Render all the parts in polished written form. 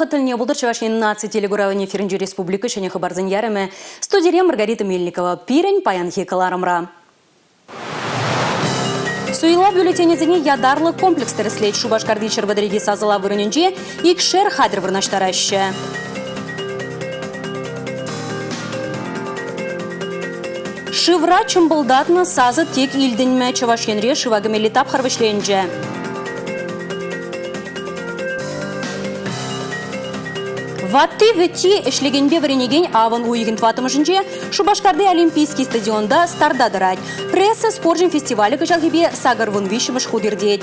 вӑхӑт тӗлне пултӑр Чӑваш Ен наци телекуравӗн эфирӗнчи республика ҫӗнӗ хыпарсен ярӑмӗ. Студире Маргарита Мельникова. Пирӗн паянхи кӑларӑмра. Суйлав бюллетенӗсене ятарлӑ комплекс тӗрӗслет. Шупашкарти Ҫӗрпӗтӗрти сасӑлав вырӑнӗнче икшер хатӗр вырнаҫтараҫҫӗ. Шывра чӑмпӑлтатнӑ сасӑ тек илтӗнмӗ. Чӑваш Енре шыва кӗмелли тапхӑр вӗҫленчӗ. Ватти-вӗтти ӗҫлекенпе вӗренекен авӑн уйӑхӗн тӑваттӑмӗшӗнче Шупашкарти Олимпийский стадионта старта тӑрать. Пресса спорчӗн фестивалӗ кӑҫалхипе 83-мӗш хут иртет.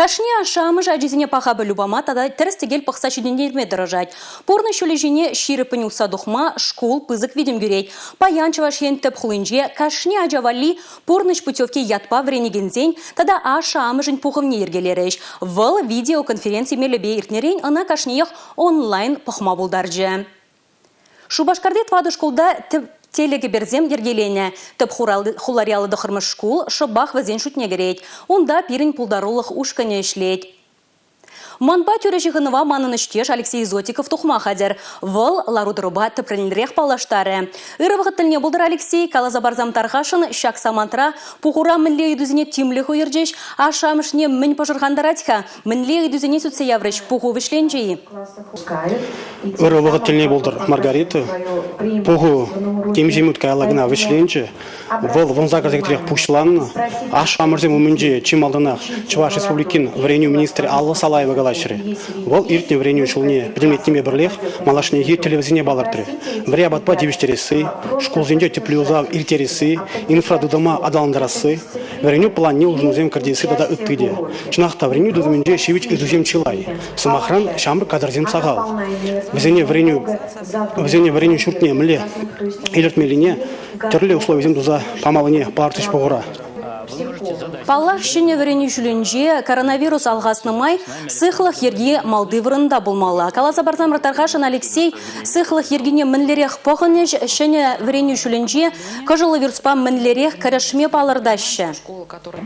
Кашни ашшӗ-амӑшӗ ачисене паха пӗлӳ пама тата тӗрӗс-тӗкел пӑхса ҫитӗнтерме тӑрӑшать. Пурнӑҫ ҫулӗ ҫине ҫирӗппӗн утса тухма шкул пысӑк витӗм кӳрет. Паян Чӑваш Ен тӗп хулинче кашни ача валли Пурнӑҫ путевки ятпа вӗренекенсен тата ашшӗ-амӑшӗн пухӑвне йӗркелерӗҫ. Вӑл видеоконференци мелӗпе иртнӗрен ӑна кашниех онлайн пӑхма пултарчӗ. Шупашкарти тӑватӑ шкулта тӗп телекӗперсем йӗркеленӗ. Тӗп хулари 59-мӗш шкул шӑпах вӗсен шутне кӗрет. Унта пирӗн пултарулӑх ушкӑнӗ ӗҫлет. Манпа тӳрӗ ҫыхӑнӑва манӑн ӗҫтеш Алексей Зотиков тухма хатӗр. Вӑл лару-тӑрупа тӗплӗнрех паллаштарӗ. Ырӑ вӑхӑт тӗлне пултӑр, Алексей. Каласа парсам тархасшӑн, ҫак самантра пухура мӗнле ыйтусене тимлӗх уйӑрчӗҫ, ашшӗ-амӑшне мӗн пӑшӑрхантарать-ха? Мӗнле ыйтусене сӳтсе яврӗҫ, пуху вӗҫленчӗ-и? Ырӑ вӑхӑт тӗлне пултӑр, Маргарита. Пуху темиҫе минут каялла кӑна вӗҫленчӗ. Вӑл 18 сехетрех пуҫланнӑ. Ашшӗ-амӑшӗсем умӗнче чи малтанах Чӑваш Республикин вӗренӳ министрӗ Алла Салаева калаҫрӗ. Вӑл иртнӗ вӗренӳ ҫулне пӗтӗмлетнипе пӗрлех малашнехи тӗллевсене палӑртрӗ. Вӗри апатпа тивӗҫтересси, шкулсенче тӗплӗ юсав ирттересси, инфратытӑма аталантарасси, вӗренӳ планне улшӑнусем кӗртесси тата ытти те. Чӑнах та, вӗренӳ тытӑмӗнче ҫивӗч ыйтусем чылай. Сӑмахран, ҫамрӑк кадрсем сахал. Вӗсене вӗренӳ вӗсене вӗренӳ ҫуртне мӗнле илӗртмеллине тӗрлӗ условисем туса памаллине палӑртрӗҫ пухура. Паллах, ҫӗнӗ вӗренӳ ҫулӗнче коронавирус алхаснӑ май сыхлӑх йӗрки малти вырӑнта пулмалла. Каласа парсамӑр тархасшӑн, Алексей, сыхлӑх йӗркине мӗнлерех пӑхӑнӗҫ, ҫӗнӗ вӗренӳ ҫулӗнче кӑшӑллӑ вируспа мӗнлерех кӗрешме палӑртаҫҫӗ?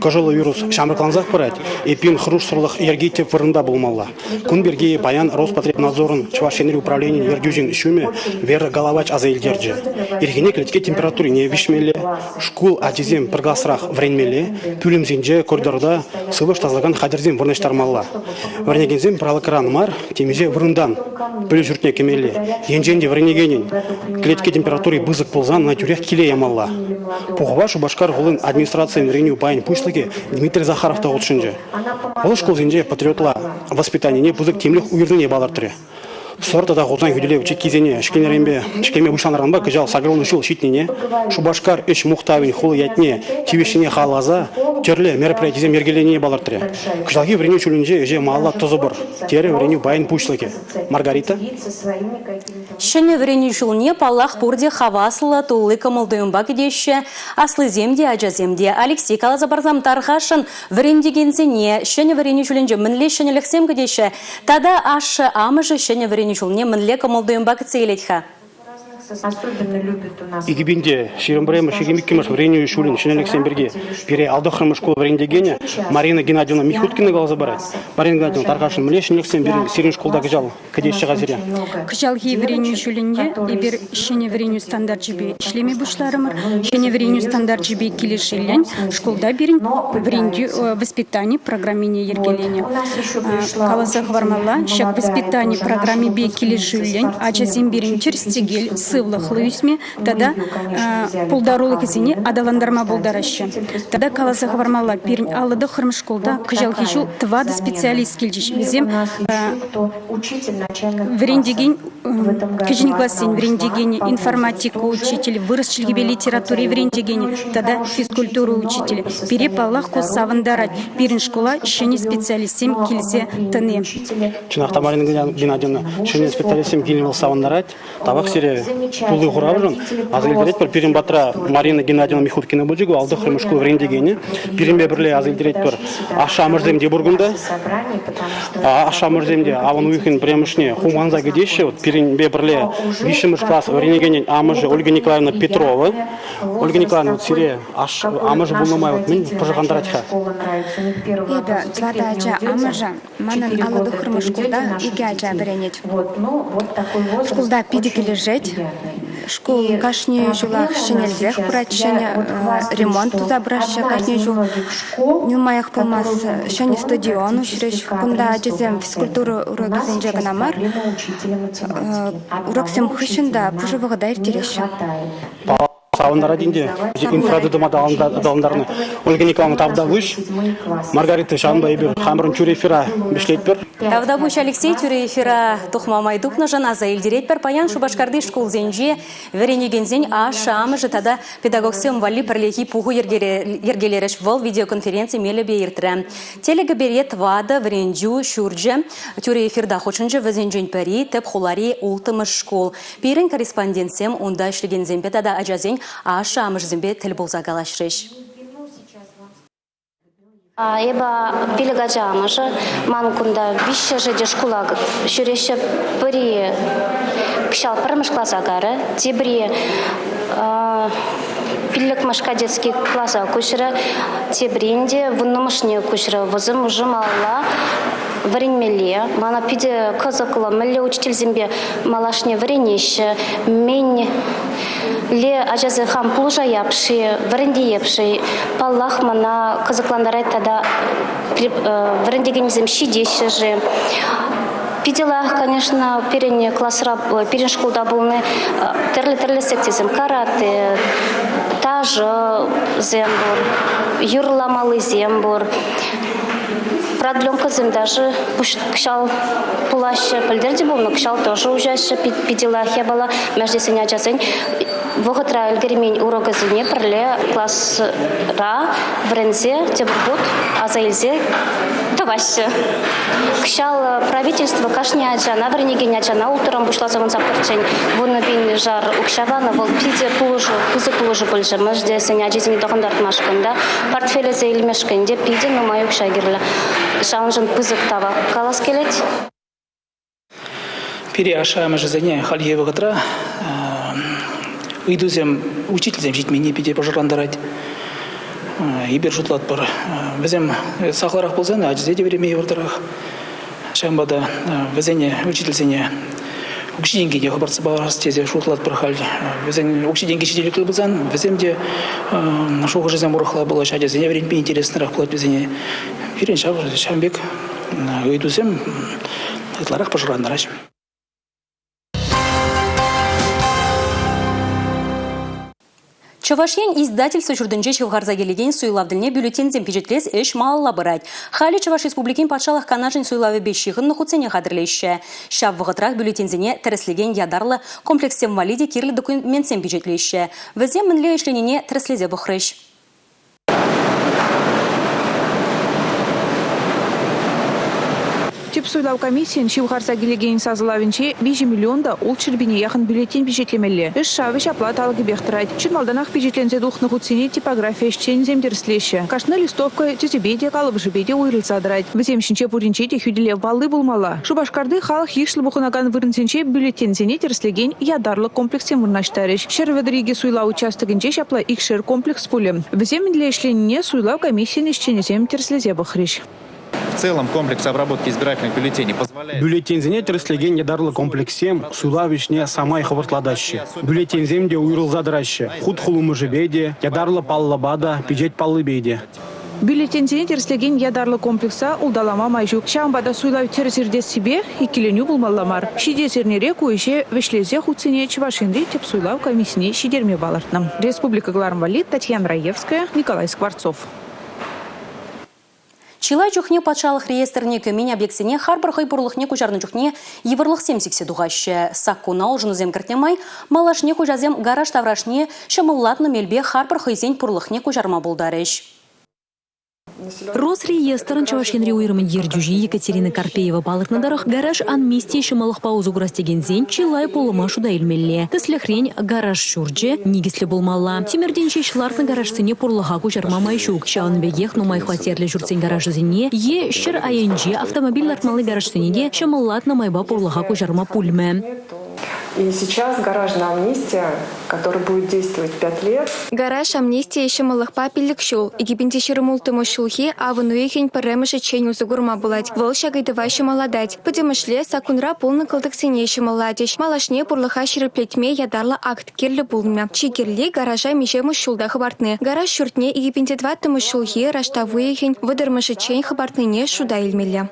Кӑшӑллӑ вирус ҫамрӑклансах пырать. Эппин, хӑрушсӑрлӑх йӗрки тӗп вырӑнта пулмалла. Кун пирки паян Роспотребнадзорӑн Чӑваш Енри управленийӗн ертӳҫин ҫумӗ Вера Головач аса илтерчӗ. Ирхине кӗлетке температурине виҫмелле, шкул ачисем пӗр класрах вӗренмелле, пӳлӗмсенче, коридорта сывлӑш тасалакан хатӗрсем вырнаҫтармалла. Вӗренекенсем пӗр алӑкран мар, темиҫе вырӑнтан пӗлӳ ҫуртне кӗмелле. Енчен те вӗренекенӗн кӗлетке температури пысӑк пулсан ӑна тӳрех киле ямалла. Пухӑва Шупашкар хулин администрацийӗн вӗренӳ пайӗн пуҫлӑхӗ Дмитрий Захаров та хутшӑнчӗ. Вӑл шкулсенче патриотла воспитанине пысӑк тимлӗх уйӑрнине палӑртрӗ. Сӑр тата Хусан хӳтӗлев чиккисене ҫӗкленӗренпе ҫӗклеме пуҫланӑранпа кӑҫал 80 ҫул ҫитнине, Шупашкар ӗҫ мухтавӗн хули ятне тивӗҫнине халалласа тӗрлӗ мероприятисем йӗркеленине палӑртрӗ. Кӑҫалхи вӗренӳ ҫулӗнче ӗҫе малалла тӑсӑпӑр, терӗ вӗренӳ пайӗн пуҫлӑхӗ. Маргарита. Ҫӗнӗ вӗренӳ ҫулне, паллах, пурте хаваслӑ, тулли кӑмӑл-туйӑмпа кӗтеҫҫӗ. Аслисем те, ачасем те. Алексей, каласа парсам тархасшӑн, вӗрентекенсене ҫӗнӗ вӗренӳ ҫулӗнче мӗнле ҫӗнӗлӗхсем кӗтеҫҫӗ тата ашшӗ-амӑшӗ ҫӗнӗ вӗренӳ ҫулне мӗнле кӑмӑл-туйӑмпа кӗтсе илет-ха? 2021-мӗш 22-мӗш вӗренӳ ҫулӗн ҫӗнӗлӗхсем пирки пире Алтӑхрӑмӗш шкул вӗрентекенӗ Марина Геннадьевна Михуткина каласа парать. Марина Геннадьевна, тархасшӑн, мӗнле ҫӗнӗлӗхсем пирӗн сирӗн шкулта кӑҫал кӗтеҫҫӗ-ха сире? Кӑҫалхи вӗренӳ ҫулӗнче эпир ҫӗнӗ вӗренӳ стандарчӗпе ӗҫлеме пуҫларӑмӑр. Ҫӗнӗ вӗренӳ стандарчӗпе килӗшӳллӗн шкулта пирӗн вӗрентӳ воспитани программине йӗркеленӗ. Каласа хӑвармалла, ҫак воспитани программипе килӗшӳллӗн ачасем пирӗн тӗрӗс-тӗкел, сывлӑхлӑ ӳсме тата пултарулӑхӗсене аталантарма пултараҫҫӗ. Тата каласа хӑвармалла, пирӗн 59-мӗш шкулта кӑҫалхи ҫул тӑватӑ специалист килчӗҫ. Вӗсем вӗрентекен кӗҫӗн классен вӗрентекенӗ, информатика учителӗ, вырӑс чӗлхипе литератури вӗрентекенӗ тата физкультура учителӗ. Пире, паллах, ку савӑнтарать. Пирӗн шкула ҫӗнӗ специалистсем килсе тӑни. Чӑнах та, Марина Геннадьевна, ҫӗнӗ специалистсем килни вӑл савӑнтарать. Тавах сире. Тулли хуравшӑн аса илтеретпӗр. Пирӗн патра Марина Геннадьевна Михуткина пулчӗ, ку 6-мӗш шкул вӗрентекенӗ. Пирӗнпе пӗрле аса илтеретпӗр. Ашшӗ-амӑшӗсем те пур кунта. Ашшӗ-амӑшӗсем те авӑн уйӑхӗн пӗрремӗшне хумханса кӗтеҫҫӗ. Пирӗнпе пӗрле виҫҫӗмӗш класс вӗренекенӗн амӑшӗ Ольга Николаевна Петрова. Ольга Николаевна, вот сире амӑшӗ пулнӑ май вот мӗн пӑшӑрхантарать-ха? Эпӗ тӑватӑ ача амӑшӗ. Манӑн 59-мӗш шкулта икӗ ача вӗренет. Шкулта питӗ килӗшет. Шкул кашни ҫулах ҫӗнелсех пырать, ҫӗнӗ ремонт туса пыраҫҫӗ кашни ҫул. Нумаях пулмасть ҫӗнӗ стадион уҫрӗҫ. Кунта ачасем физкультура урокӗсенче кӑна мар, уроксем хыҫҫӑн та пушӑ вӑхӑта ирттереҫҫӗ. Савӑнтарать ӗнтӗ. Инфратытӑма аталантарнӑ. Ольга Николаевна, тавтапуҫ. Маргарита, ҫавӑнпа эпир хамӑрӑн тӳрӗ эфира вӗҫлетпӗр. Тавтапуҫ, Алексей, тӳрӗ эфира тухма май тупнӑшӑн аса илтеретпӗр. Паян Шупашкарти шкулсенче вӗренекенсен ашшӗ-амӑшӗ тата педагогсем валли пӗрлехи пуху йӗркелерӗҫ. Вӑл видеоконференци мелӗпе иртрӗ. Телекӗпере тӑватӑ вӗрентӳ ҫурчӗ тӳрӗ эфирта хутшӑнчӗ. Вӗсенчен пӗри тӗп хулари улттӑмӗш шкул. Пирӗн корреспондентсем унта ӗҫлекенсемпе тата ачасен ашшӗ-амӑшӗсемпе тӗл пулса калаҫрӗҫ. Эпӗ пилӗк ача амӑшӗ. Ман кунта виҫҫӗшӗ те шкула ҫӳреҫҫӗ. Пӗри кӑҫал пӗрремӗш класа карӗ, тепри пиллӗкмӗш кадетский класа куҫрӗ, теприн те вуннӑмӗшне куҫрӗ. Вӗсем уже малалла вӗренмелле. Мана питӗ кӑсӑклӑ, мӗнле учительсемпе малашне вӗренеҫҫӗ, мӗнле ачасем хам пулӑшаяп-ши, вӗрентейеп-ши. Паллах, мана кӑсӑклантарать тата вӗрентекенсем ҫитеҫҫӗ-ши. Питӗ лайӑх, конечно, пирӗн класра, пирӗн шкулта пулни тӗрлӗ-тӗрлӗ секцисем, карате, ташӑсем пур, юрламаллисем пур. Продленкӑсем даже кӑҫал пулаҫҫӗ. Пӗлтӗр те пулнӑ, кӑҫал тоже уҫаҫҫӗ. Питӗ лайӑх япала. Мӗншӗн ачасен вӑхӑтра ӗлкӗрмен урокӗсене пӗрле класра вӗренсе тепӗр хут аса илсе тӑваҫҫӗ. Кӑҫал правительство кашни ачана, вӗренекен ачана улттӑран пуҫласа 18-ччен 10 000 шар укҫа панӑ. Вӑл питӗ пулӑшу, пысӑк пулӑшу пулчӗ. Мӗншӗн тесен ачисене тӑхӑнтартмашкӑн та, портфелӗсем илмешкӗн те питӗ нумай укҫа кирлӗ. Ҫавӑншӑн пысӑк тава калас килет. Пире ашшӗ-амӑшӗсене хальхи вӑхӑтра ыйтусем учительсем ҫитменни питӗ пӑшӑрхантарать. Эпир шутлатпӑр, вӗсем сахалрах пулсан ачасене те вӗренме йывӑртарах. Ҫавӑнпа та вӗсене, учительсене укҫи-тенки те хӑпартса парас тесе шутлатпӑр халь. Вӗсен укҫи-тенки ҫителӗклӗ пулсан вӗсем те шухӑшӗсем урӑхла пулаҫҫӗ, ачасене вӗрентме интереслӗрех пулать вӗсене. Пирӗн ҫав ҫавӑн пек ыйтусем ытларах пӑшӑрхантараҫҫӗ. Чӑваш Ен издательство ҫуртӗнче ҫывхарса килекен суйлав тӗлне бюллетеньсем пичетлес ӗҫ малалла пырать. Халӗ Чӑваш Республикин Патшалӑх Канашӗн суйлавӗпе ҫыхӑннӑ хутсене хатӗрлеҫҫӗ. Ҫав вӑхӑтрах бюллетеньсене тӗрӗслекен ятарлӑ комплекссем валли те кирлӗ документсем пичетлеҫҫӗ. Вӗсем мӗнле ӗҫленине тӗрӗслесе пӑхрӗҫ. Тӗп суйлав комиссийӗн ҫывхарса килекен сасӑлавӗнче 3 миллион та 600 пине яхӑн бюллетень пичетлемелле. Ӗҫ шавӗ ҫапла талӑкӗпех тӑрать. Чӑн малтанах пичетленсе тухнӑ хутсене типографи ӗҫченӗсем тӗрӗслеҫҫӗ. Кашни листовка тӗсӗпе те, калӑпӑшӗпе те уйрӑлса тӑрать. Вӗсем ҫинче пуринче те хӳтӗлев палли пулмалла. Шупашкарти халӑх йышлӑ пухӑнакан вырӑнсенче бюллетеньсене тӗрӗслекен ятарлӑ комплекссем вырнаҫтарӗҫ. 132 суйлав участокӗнче ҫапла икшер комплекс пулӗ. Вӗсем мӗнле ӗҫленине суйлав комиссийӗн ӗҫченӗсем тӗрӗслесе пӑхрӗҫ. В целом комплекс обработки избирательных бюллетеней позволяет... Бюллетеньсене тӗрӗслекен ятарлӑ комплекссем суйлав ӗҫне самай хӑвӑртлатаҫҫӗ. Бюллетеньсем те уйрӑлса тӑраҫҫӗ, хут хулӑмӑшӗпе те, ятарлӑ паллӑпа та, пичет паллипе те. Бюллетеньсене тӗрӗслекен ятарлӑ комплекса улталама май ҫук. Ҫавӑнпа та суйлав тӗрӗс иртессипе иккӗленӳ пулмалла мар. Ҫитес эрнере ку ӗҫе вӗҫлесе хутсене Чӑваш Енри тӗп суйлав комиссине ҫитерме палӑртнӑ. Республика кӑларӑм валли Татьяна Раевская, Николай Скворцов. Чылай чухне патшалӑх реестрне кӗмен объектсене харпӑр хӑй пурлӑхне куҫарнӑ чухне йывӑрлӑхсем сиксе тухаҫҫӗ. Саккуна улшӑнусем кӗртнӗ май малашне хуҫасем гараж таврашне ҫӑмӑллатнӑ мелпе харпӑр хӑйсен пурлӑхне куҫарма пултарӗҫ. Росреестрӑн Чӑваш Енри уйрӑмӗн ертӳҫи Екатерина Карпеева палӑртнӑ тӑрӑх, гараж амнистийӗ ҫӑмӑллӑхпа усӑ курас текенсен чылай пулӑма шута илмелле. Тӗслӗхрен, гараж ҫурчӗ никӗслӗ пулмалла. Тимӗртен ҫеҫ лартнӑ гаражсене пурлӑха куҫарма май ҫук. Ҫавӑн пекех нумай хваттерлӗ ҫуртсен гаражӗсене е ҫӗр айӗнче автомобиль лартмалли гаражсене те ҫӑмӑллатнӑ майпа пурлӑха куҫарма пулмӗ. И сейчас гаражная амнистия, которая будет действовать 5 лет. Гараж амнистийӗ ҫӑмӑллӑхпа 5 ҫул, 2026 ҫулхи авӑн уйӑхӗн пӗрремӗшӗччен усӑ курма пулать. Вӑл ҫак ыйтӑва ҫӑмӑллатать. Пӗтӗмӗшле саккунра пулнӑ кӑлтӑксене ҫӑмӑллатӗҫ. Малашне пурлӑха ҫирӗплетме ятарлӑ акт кирлӗ пулмӗ. Чи кирли – гаража миҫемӗш ҫулта хӑпартни. Гараж ҫуртне 2004 ҫулхи раштав уйӑхӗн 30-мӗшӗччен хӑпартнине шута илмелле.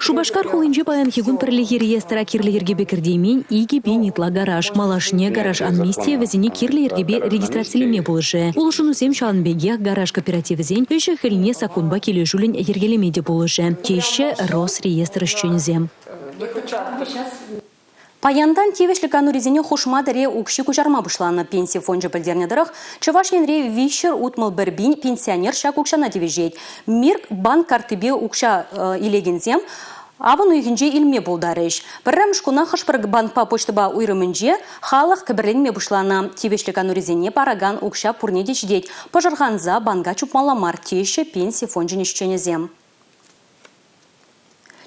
Шупашкар хулинче паянхи кун пӗрлехи реестра кирлӗ йӗркепе кӗртеймен 2000 ытла гараж. Малашне гараж амнистийӗ вӗсене кирлӗ йӗркепе регистрацилеме пулӑшӗ. Улшӑнусем ҫавӑн пекех гараж кооперативӗсен ӗҫӗ-хӗлне саккунпа килӗшӳллӗн йӗркелеме те пулӑшӗ, теҫҫӗ Росреестр ӗҫченӗсем. Паянтан тивӗҫлӗ канурисене хушма тӗре укҫи куҫарма пуҫланӑ. Пенси фончӗ пӗлтернӗ тӑрӑх, Чӑваш Енре 361 пин пенсионер ҫак укҫана тивӗҫет. Мир банк карттипе укҫа илекенсем авӑн уйӑхӗнче илме пултарӗҫ. Пӗрремӗш куна хӑш-пӗр банкпа почтӑпа уйрӑмӗнче халӑх кӗпӗрленме пуҫланӑ. Тивӗҫлӗ канурисене паракан укҫа пурне те ҫитет. Пӑшӑрханса банка чупмалла мар, теҫҫӗ пенси фончӗн ӗҫченӗсем.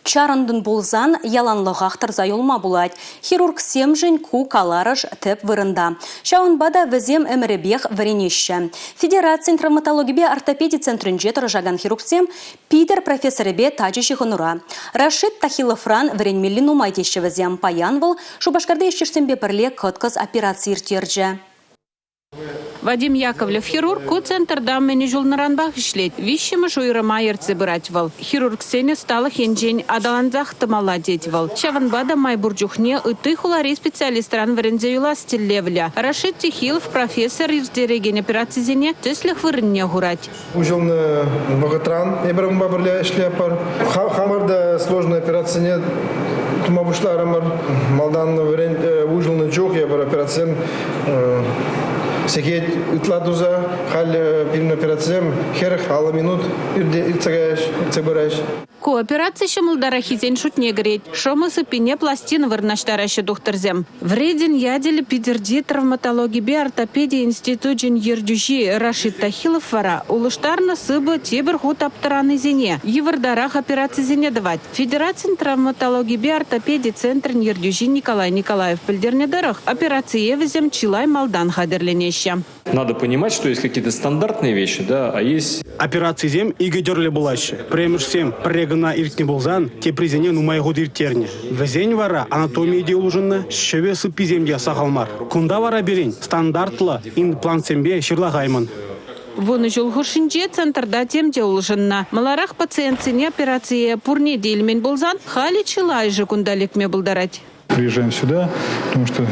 Чарӑнтӑн пулсан яланлӑхах тӑрса юлма пулать. Хирургсемшӗн ку каларӑш тӗп вырӑнта. Ҫавӑнпа та вӗсем ӗмӗрӗпех вӗренеҫҫӗ. Федерацин травматологипе ортопеди центрӗнче тӑрӑшакан хирургсем Питӗр профессорӗпе тачӑ ҫыхӑнура. Рашид Тахиловран вӗренмелли нумай теҫҫӗ вӗсем. Паян вӑл Шупашкарти ӗҫтешсемпе пӗрле кӑткӑс операци ирттерчӗ. Вадим Яковлев хирург ку центрта мӗн ҫулнӑранпах ӗҫлет. Виҫҫӗмӗш уйрӑма ертсе пырать вӑл. Хирургсен ӑсталӑх енчен аталансах тӑмалла тет вӑл. Ҫавӑнпа та май пур чухне ытти хулари специалистран вӗренсе юлас тӗллевлӗ. Рашид Тихилов профессор ирттерекен операцисене тӗслӗх вырӑнне хурать. Уҫӑлнӑ вӑхӑтран эпир унпа пӗрле ӗҫлетпӗр. Хамӑр та сложный операцине тума пуҫларӑмӑр. Малтан уҫӑлнӑ чух эпир операцисем сехет ытла туса, халь пирӗн операцисем 40-50 минут иртсе каяҫ, иртсе пыраҫ. Ку операци ҫӑмӑлтараххисен шутне кӗрет. Шӑмӑ сыппине пластина вырнаҫтараҫҫӗ тухтӑрсем. Вредин ячӗллӗ Питӗрти травматологипе ортопеди институчӗн ертӳҫи Рашид Тахилов вара улӑштарнӑ сыпӑ тепӗр хут аптӑранисене, йывӑртарах операцисене тӑвать. Федерацин травматологипе ортопеди центрӗн ертӳҫи Николай Николаев пӗлтернӗ тӑрӑх, операцие вӗсем чылай малтан хатӗрленеҫҫӗ. Надо понимать, что есть какие-то стандартные вещи, да, а есть... Операцисем икӗ тӗрлӗ пулаҫҫӗ. Пӗрремӗшсем пӗрре кӑна иртнӗ пулсан, теприсене нумай хут ирттернӗ. Вӗсен вара анатомийӗ те улшӑннӑ, ҫӗвӗ сыпписем те сахал мар. Кунта вара пирӗн стандартлӑ имплантсемпе ҫырлахаймӑн. Вунӑ ҫул хушшинче центрта тем те улшӑннӑ. Маларах пациентсене операцие пурне те илмен пулсан, халӗ чылайӑшӗ кунта лекме пултарать. Приезжаем сюда, потому что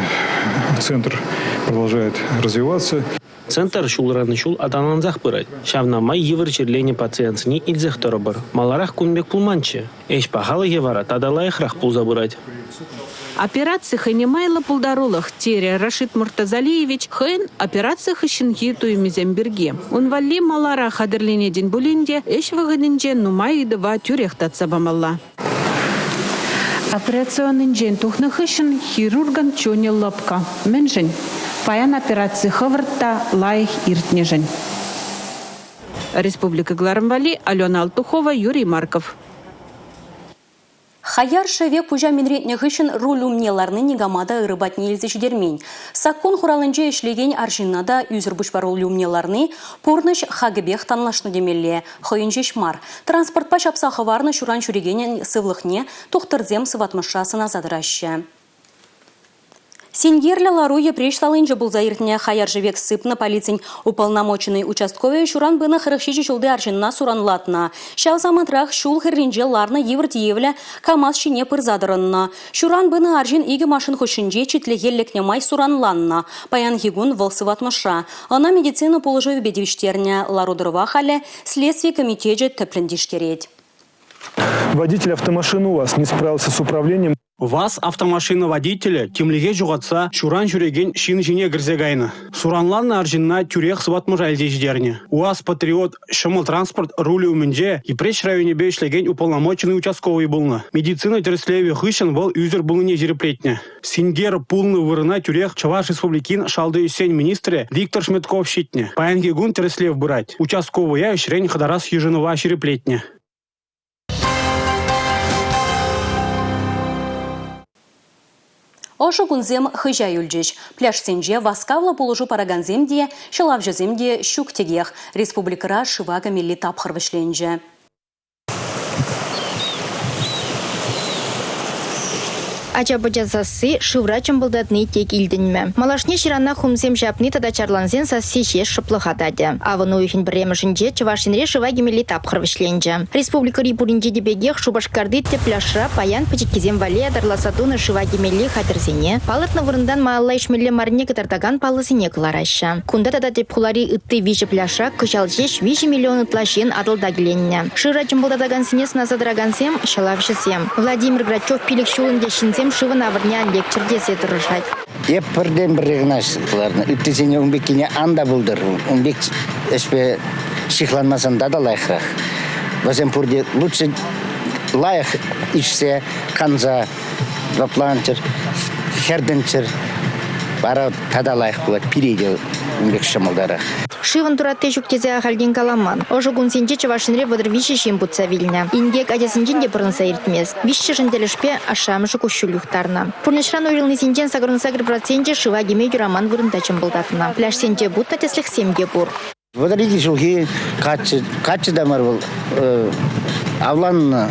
центр продолжает развиваться. Центр ҫулран ҫул аталансах пырать. Ҫавна май йывӑр чирленӗ пациентсене илсех тӑрӑпӑр. Маларах кун пек пулманччӗ. Ӗҫ пахалӑхӗ вара тата лайӑхрах пулса пырать. Операци хӑйне майлӑ пултарулӑх, терӗ Рашид Муртазалиевич хӑйӗн операци хыҫҫӑнхи туйӑмӗсем пирки. Ун валли маларах хатӗрленетӗн пулин те ӗҫ вӑхӑтӗнче нумай ыйтӑва тӳрех татса памалла. Операционнинчен тухнӑ хыҫҫӑн хирургӑн чунӗ лӑпкӑ. Мӗншӗн? Паян операци хӑвӑрт та лайӑх иртнӗшӗн. Республика кӑларӑм валли Алена Алтухова, Юрий Марков. Хаяр шӗвек пуҫа минретнӗ хыҫҫӑн руль умне ларни никама та ырӑ патне илсе ҫитермен. Саккун хуралӗнче ӗҫлекен арҫынна та ӳсӗр пуҫпа руль умне ларни пурнӑҫ хакӗпех танлашнӑ темелле. Хӑйӗн ҫеҫ мар, транспортпа ҫапса хӑварнӑ ҫуран ҫӳрекенӗн сывлӑхне тухтӑрсем сыватмӑшра сӑнаса тӑраҫҫӗ. Синкерлӗ лару Йӗпреҫ салинче пулса иртнӗ. Хаяр шӗвек сыпнӑ полицин уполномоченнӑй участковӑйӗ ҫуран пынӑ 47 ҫулти арҫынна суранлатнӑ. Ҫав самантрах ҫул хӗрринче ларнӑ йывӑр тиевлӗ КАМАЗ ҫине пырса тӑрӑннӑ. Ҫуран пынӑ арҫын икӗ машин хушшинче читлӗхе лекнӗ май суранланнӑ. Паянхи кун вӑл сыватмӑшра. Ӑна медицина пулӑшӑвӗпе тивӗҫтернӗ. Лару-тӑрӑва халӗ Следстви комитечӗ тӗплӗн тишкерет. Водитель автомашины у вас не справился с управлением. ВАЗ автомашина водителӗ тимлӗхе ҫухатса ҫуран ҫӳрекен ҫын ҫине кӗрсе кайнӑ. Суранланнӑ арҫынна тӳрех сыватмӑша илсе ҫитернӗ. УАЗ-Патриот ҫӑмӑл транспорт рулӗ умӗнче Йӗпреҫ районӗпе ӗҫлекен уполномоченнӑй участковӑй пулнӑ. Медицина тӗрӗслевӗ хыҫҫӑн вӑл ӳсӗр пулнине ҫирӗплетнӗ. Синкер пулнӑ вырӑна тӳрех Чӑваш Республикин шалти ӗҫсен министрӗ Виктор Шметков ҫитнӗ. Паянхи кун тӗрӗслев пырать. Участковӑя ӗҫрен хӑтарас йышӑнӑва ҫирӗплетнӗ. Ӑшӑ кунсем хыҫа юлчӗҫ. Пляжсенче васкавлӑ пулӑшу паракансем те, ҫӑлавҫӑсем те ҫук текех. Республикӑра шыва кӗмелли тапхӑр вӗҫленчӗ. Ача-пӑча сасси шывра чӑмпӑлтатни тек илтӗнмӗ. Малашне ҫырана хумсем ҫапни тата чарлансен сасси ҫеҫ шӑплӑха татӗ. Авӑн уйӑхӗн пӗрремӗшӗнче Чӑваш Енре шыва кӗмелли тапхӑр вӗҫленчӗ. Республикӑри пуринче те пекех Шупашкарти тӗп пляжра паян пӗчӗккисем валли ятарласа тунӑ шыва кӗмелли хатӗрсене, палӑртнӑ вырӑнтан малалла ишмелле маррине кӑтартакан паллӑсене кӑлараҫҫӗ. Кунта тата тӗп хулари ытти виҫӗ пляжра кӑҫал ҫеҫ 3 миллион ытла ҫын Атӑлта киленнӗ. Шывра чӑмпӑлтатакансене сӑнаса тӑракансем – ҫӑлавҫӑсем. Владимир Грачев пилӗк ҫул ӗнтӗ ҫынсем шывӑн авӑрне ан лекчӗр тесе тӑрӑшать. Эп пӗртен-пӗрре кӑна кӑларнӑ. Ыттисене ун пеккине ан та пултӑр. Ун пек ӗҫпе ҫыхланмасан та лайӑхрах. Вӗсем пурте лучше лайӑх ишсе, канса лӑпланччӑр, хӗртӗнччӗр. Вара тата лайӑх пулать, пире те ун пек ҫӑмӑлтарах. Шывӑн туратти ҫук тесе ахальтен каламан. Ӑшӑ кунсенче Чӑваш Енре 33 ҫын путса вилнӗ. Инкек ачасенчен те пӑрӑнса иртмест. Виҫҫӗшӗн тӗлӗшпе ашшӗ-амӑшӗ куҫҫуль юхтарнӑ. Пурнӑҫран уйрӑлнисенчен 88 проценчӗ шыва кӗме юраман вырӑнта чӑмпӑлтатнӑ. Пляжсенче путнӑ тӗслӗхсем те пур. 32 ҫулхи каччӑ, каччӑ та мар вӑл, авланнӑ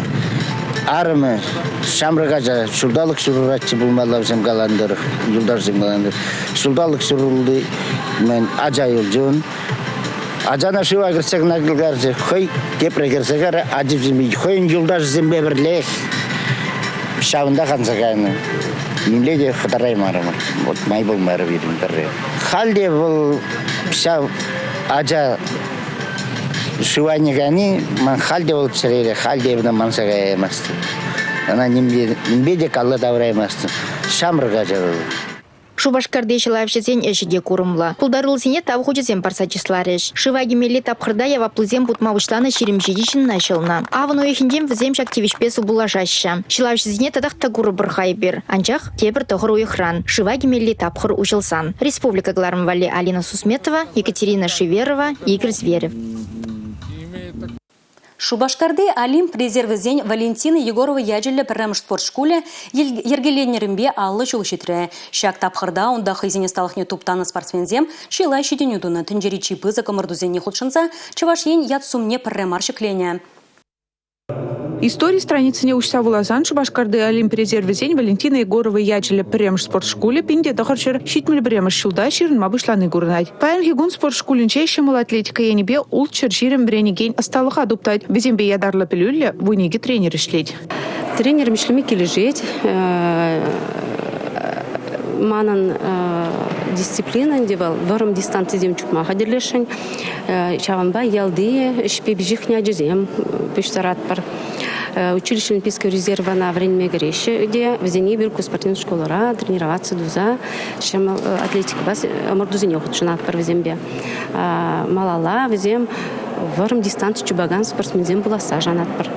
арӑмӗ ҫамрӑк ача ҫулталӑк ҫурӑлатчӗ пулмалла вӗсем каланӑ тӑрӑх, юлташсем каланӑ тӑрӑх. Ҫулталӑк ҫурӑлти мӗн ача юлчӗ ун. Ачана шыва кӗртсе кӑна кӑларчӗ, хӑй тепре кӗрсе кайрӗ, ачисем хӑйӗн юлташӗсемпе пӗрлех ҫавӑнтах анса кайнӑ. Нимле те хӑтараймарӑмӑр. Вот май пулмарӗ пирӗн пӗрре. Халь те вӑл ҫав ача шыв айне кайни ман халь те вӑл чӗрере, халь те ӑна манса каяймастӑп. Ӑна нимпе, нимпе те калла тавӑраймастӑн. Ҫамрӑк ача вӑл. Шупашкарти ҫӑлавҫӑсен ӗҫӗ те курӑмлӑ. Пултаруллисене тав хучӗсем парса чысларӗҫ. Шыва кӗмелли тапхӑрта яваплисем путма пуҫланӑ 27 ҫынна ҫӑлнӑ. Авӑн уйӑхӗнчен вӗсем ҫак тивӗҫпе сывпуллашаҫҫӗ. Ҫӑлавҫӑсене татах та курӑпӑр-ха эпир. Анчах тепӗр тӑхӑр уйӑхран, шыва кӗмелли тапхӑр уҫӑлсан. Республика кӑларӑм валли Алина Сусметова, Екатерина Шиверова, Игорь Зверев. Шупашкарти Олимп резервӗсен Валентина Егорова ячӗллӗ пӗрремӗш спорт шкулӗ йӗркеленнӗренпе 50 ҫул ҫитрӗ. Ҫак тапхӑрта унта хӑйсен ӑсталӑхне туптанӑ спортсменсем чылай ҫитӗнӳ тунӑ. Тӗнчери чи пысӑк ӑмӑртусене хутшӑнса Чӑваш Ен ят-сумне пӗрре мар ҫӗкленӗ. Истори страницине уҫса вуласан Шупашкарти Олимп резервӗсен Валентина Егорова ячӗллӗ пӗрремӗш спорт шкулӗ 1971 ҫулта ҫырӑнма пуҫлани курӑнать. Паянхи кун спорт шкулӗнче ҫӑмӑл атлетика енӗпе 620 вӗренекен ӑсталӑха туптать. Вӗсемпе ятарлӑ пӗлӳллӗ 12 тренер ӗҫлет. Тренером ӗҫлеме килӗшет. Манӑн дисциплина ӗнтӗ вӑл вӑрӑм дистанцисем чупма хатӗрлесшӗн. Ҫавӑнпа ялти ӗҫпе пиҫӗхнӗ ачасем пуҫтаратпӑр. Училище Олимпийского резервана вӗренме кӗреҫҫӗ те вӗсене эпир ку спортивный школӑра тренироваться туса ҫӑмӑл атлетикӑпа ӑмӑртусене хутшӑнатпӑр вӗсемпе. Малалла вӗсем вӑрӑм дистанци чупакан спортсменсем пуласса шанатпӑр.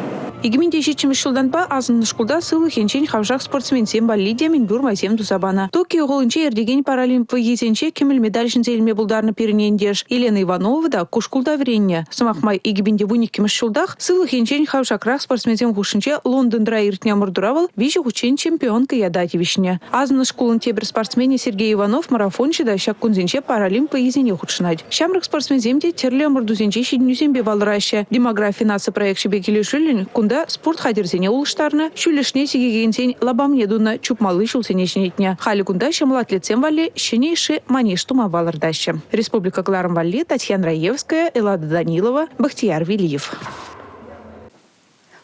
2007 ҫултанпа асӑннӑ шкулта сывлӑх енчен хавшак спортсменсем валли те мӗнпур майсем туса панӑ. Токио хулинче иртекен Паралимп вӑййисенче кӗмӗл медаль ҫӗнсе илме пултарнӑ пирӗн ентеш Елена Иванова та ку шкулта вӗреннӗ. Сӑмах май, 2012 ҫултах сывлӑх енчен хавшакрах спортсменсем хушшинче Лондонра иртнӗ ӑмӑртура вӑл виҫӗ хутчен чемпионка ята тивӗҫнӗ. Асӑннӑ шкулӑн тепӗр спортсменӗ Сергей Иванов марафонҫӑ та ҫак кунсенче Паралимп вӑййисене хутшӑнать. Ҫамрӑк спортсменсем те тӗрлӗ ӑмӑртусенче ҫитӗнӳсемпе палӑраҫҫӗ. Демографи наци проекчӗпе килӗшӳллӗн кунта спорт хатӗрӗсене улӑштарнӑ, ҫӳллӗшне сикекенсен лапамне тунӑ, чупмалли ҫулсене ҫӗнетнӗ. Халӗ кунта ҫӑмӑл атлетсем валли ҫӗнӗ йышши манеж тума палӑртаҫҫӗ. Республика кӑларӑм валли Татьяна Раевская, Эллада Данилова, Бахтияр Велиев.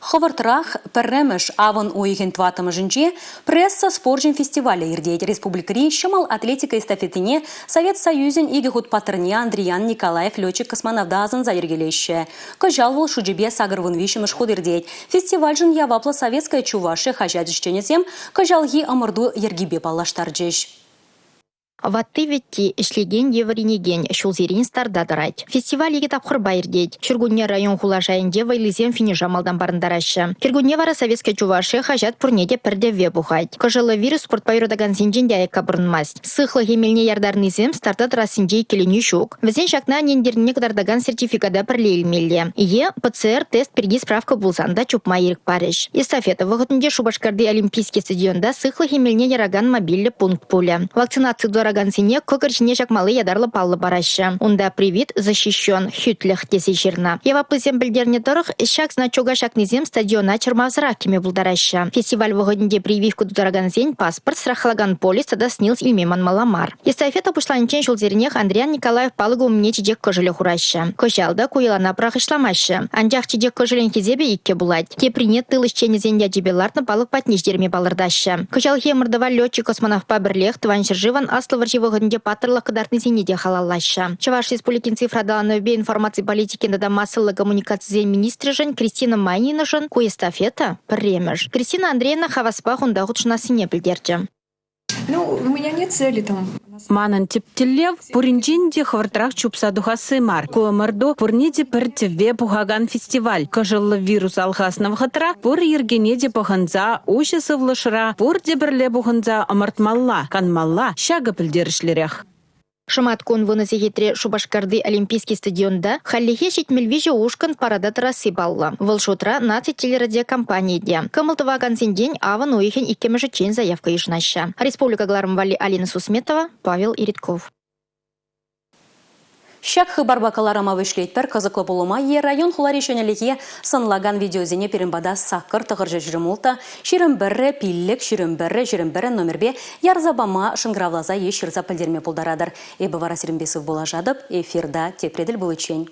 Хӑвӑртрах пӗрремӗш авӑн уйӑхӗн тӑваттӑмӗшӗнче пресса спорчӗн фестивалӗ иртет. Республикӑри ҫӑмӑл атлетика эстафетине Совет Союзӗн икӗ хут паттӑрне Андриян Николаев летчик-космонавта асӑнса йӗркелеҫҫӗ. Кӑҫал вӑл шучӗпе 83-мӗш хут иртет. Фестивальшӑн яваплӑ «Советская Чувашия» хаҫат ӗҫченӗсем кӑҫалхи ӑмӑрту йӗркипе паллаштарчӗҫ. Ватти-вӗтти, ӗҫлекен е вӗренекен ҫулсерен старта тӑрать. Фестиваль икӗ тапхӑрпа иртет. Ҫуркунне район-хула шайӗнче вӑйлисем финиша малтан парӑнтараҫҫӗ. Кӗркунне вара «Советская Чувашия» хаҫат пурне те пӗр тӗвве пухать. Кӑшӑллӑ вирус спортпа юратакансенчен те аякка пӑрӑнмасть. Сыхлӑх эмелне яртарнисем старта тӑрассинче иккӗленӳ ҫук. Вӗсен ҫакна ӗнентернине кӑтартакан сертификата пӗрле илмелле. Е ПЦР-тест пирки справка пулсан та чупма ирӗк парӗҫ. Эстафета вӑхӑтӗнче Шупашкарти Олимпийский стадионта сыхлӑх эмелне яракан мобильлӗ пункт пулӗ. Вакцинаци тутаракансене кӑкӑр ҫине ҫакмалли ятарлӑ паллӑ параҫҫӗ. Унта «Привит защищен», «Хӳтлӗх» тесе ҫырнӑ. Яваплисем пӗлтернӗ тӑрӑх, ҫак значока ҫакнисем стадиона чӑрмавсӑрах кӗме пултараҫҫӗ. Фестиваль вӑхӑтӗнче прививка тутаракансен паспорт, страхлакан полис тата СНИЛС илме манмалла мар. Эстафета пуҫланиччен ҫулсеренех Андриян Николаев палӑкӗ умне чечек кӑшӑлӗ хураҫҫӗ. Кӑҫал та ку йӑлана пӑрахӑҫламаҫҫӗ. Анчах чечек кӑшӑлӗн хисепӗ иккӗ пулать. Теприне тыл ӗҫченӗсен ячӗпе лартнӑ палӑк патне ҫитерме палӑртаҫҫӗ. Кӑҫалхи ӑмӑртӑва летчик-космонавтпа пӗрлех Тӑван ҫӗршывӑн Аслӑ вӑрҫи вӑхӑтӗнче паттӑрлӑх кӑтартнисене те халаллаҫҫӗ. Чӑваш Республикин цифра аталанӑвӗпе информаци политикин тата массӑллӑ коммуникацисен министрӗшӗн Кристина Майнинӑшӑн ку эстафета, пӗрремӗш. Кристина Андреевна хаваспах унта хутшӑнассине пӗлтерчӗ. Ну, у меня нет цели там. Манӑн тӗп тӗллев пуринчен те хӑвӑртрах чупса тухасси мар. Ку ӑмӑрту пурне те пӗр тӗвве пухакан фестиваль. Кӑшӑллӑ вирус алхаснӑ вӑхӑтра пур йӗркене те пӑхӑнса, уҫӑ сывлӑшра пурте пӗрле пухӑнса ӑмӑртмалла, канмалла. Ҫакӑ пӗлтерӗшлӗрех. Шӑматкун вунӑ сехетре Шупашкарти Олимпийский стадионта хальлӗхе 73 ушкӑн парада тӑрасси паллӑ. Вӑл шутра наци телерадиокомпанийӗ те. Кӑмӑл тӑвакансенчен авӑн уйӑхӗн иккӗмӗшӗччен заявка йышӑнаҫҫӗ. Республика кӑларӑм валли Алина Сусметова, Павел Иритков. Ҫак хыпарпа кӑларӑма вӗҫлетпӗр. Кӑсӑклӑ пулӑма е район-хулари ҫӗнӗлӗхе сӑнлакан видеосене пирӗн пата саккӑр тӑхӑрҫӑ 26, 21, пиллӗк, 21, 21 номерпе ярса пама шӑнкӑравласа е ҫырса пӗлтерме пултаратӑр. Эпӗ вара сирӗнпе сывпуллашатӑп. Эфирта тепре тӗл пуличчен.